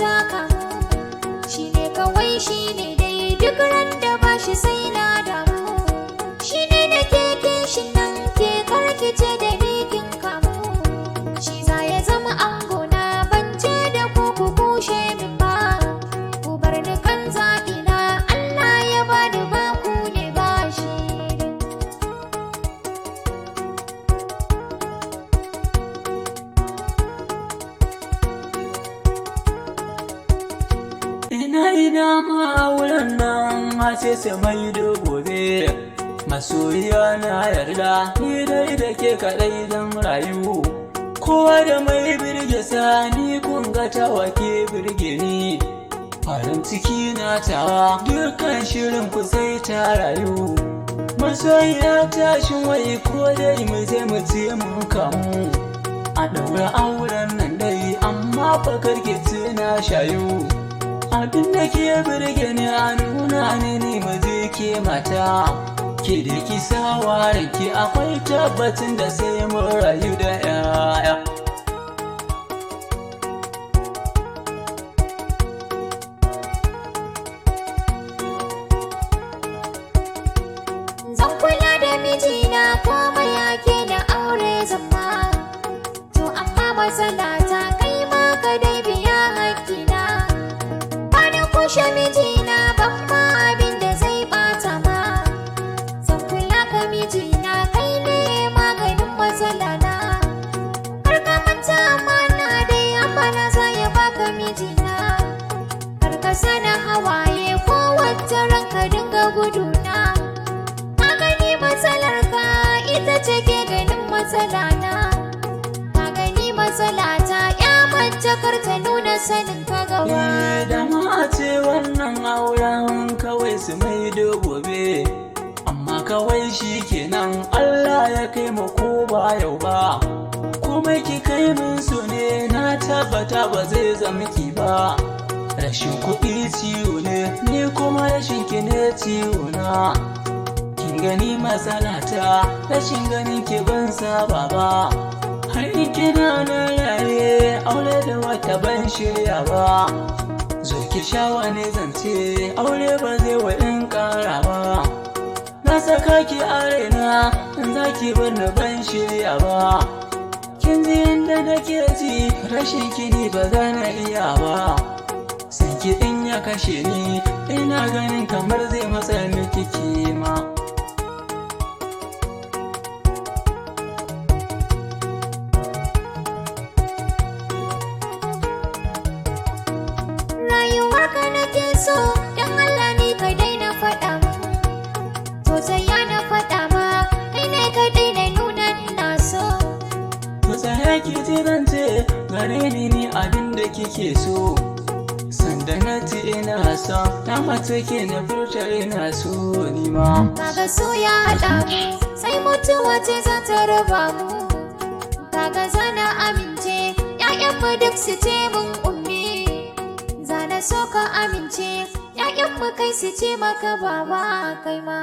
ta kamu. Shi ne kawai shi ne dai duk ran da ba shi sai na damu. Shi ne da ke kishin nan ke karkice da ni kin kamu. Shi za ya zama angona ban ce da ku ku kushe min ba. Ku bar ni kan zaɓina Allah ya bani ba ku ne ba shi ne. Ina ina ma auren nan hace sai mai gobe. Masoyiya na yarda ni dai da ke kaɗai zan rayu. Kowa da mai birge sa ni kun ga tawa ke birge ni. Farin ciki na tawa dukkan shirin ku sai ta rayu. Masoyiya tashin wai ko dai mu je mu ce mun kamu. A ɗaura auren nan dai amma fa karki ce na shayu. Abin da ke birge ni a nuna ni ni maje ke mata. Ke da ki sawa ranki akwai tabbacin da sai mun rayu da 'ya'ya. Zan kula da mijina komai yake da aure zama. To amma matsala ta kai ma ka dai biya hakkina. Bani kushe mijina ban ma abin da zai bata ma. Zan kula ka mijina kai ne maganin matsala na. Kar ka manta amana dai amana za ya baka mijina. Kar ka sana hawaye ko wata ranka dinga guduna. Ka gani matsalar ka ita ce ke ganin matsala na. Ka gani matsala ta ya mace kar ta nuna sanin ka ga wani. Da ma a ce wannan auren kawai su mai gobe. Amma kawai shi kenan Allah ya kai mu ko ba yau ba. Komai ki kai min su ne na tabbata ba zai zama ki ba. Rashin kuɗi ciwo ne, ni kuma rashin ki ne ciwo na. Kin gani matsala ta, rashin ganin ki ban saba ba. Har in kina na raye, aure da wata ban shirya ba. Zo ki sha wani zance, aure ba zai wa in ƙara ba. Na saka ki a raina, in za ki bar ni ban shirya ba. Kin ji yadda nake ji, rashin ki ni ba za na iya ba. San ki in ya kashe ni, ina ganin kamar zai matsa miki kima. Rayuwarka nake so don Allah ni ka daina faɗa min. To sai ya na faɗa ma kai ne ka daina nuna ina so. To tsaya ki ji zan ce gare ni ni abin da kike so. Sanda na ce ina so, na mace ke na furta ina so ni ma. Kaga so ya haɗa mu sai mutuwa ce za ta raba mu. Kaga zana amince ƴaƴanmu duk su ce mun ummi. Zana so ka amince ƴaƴanmu kai su ce maka baba kai ma.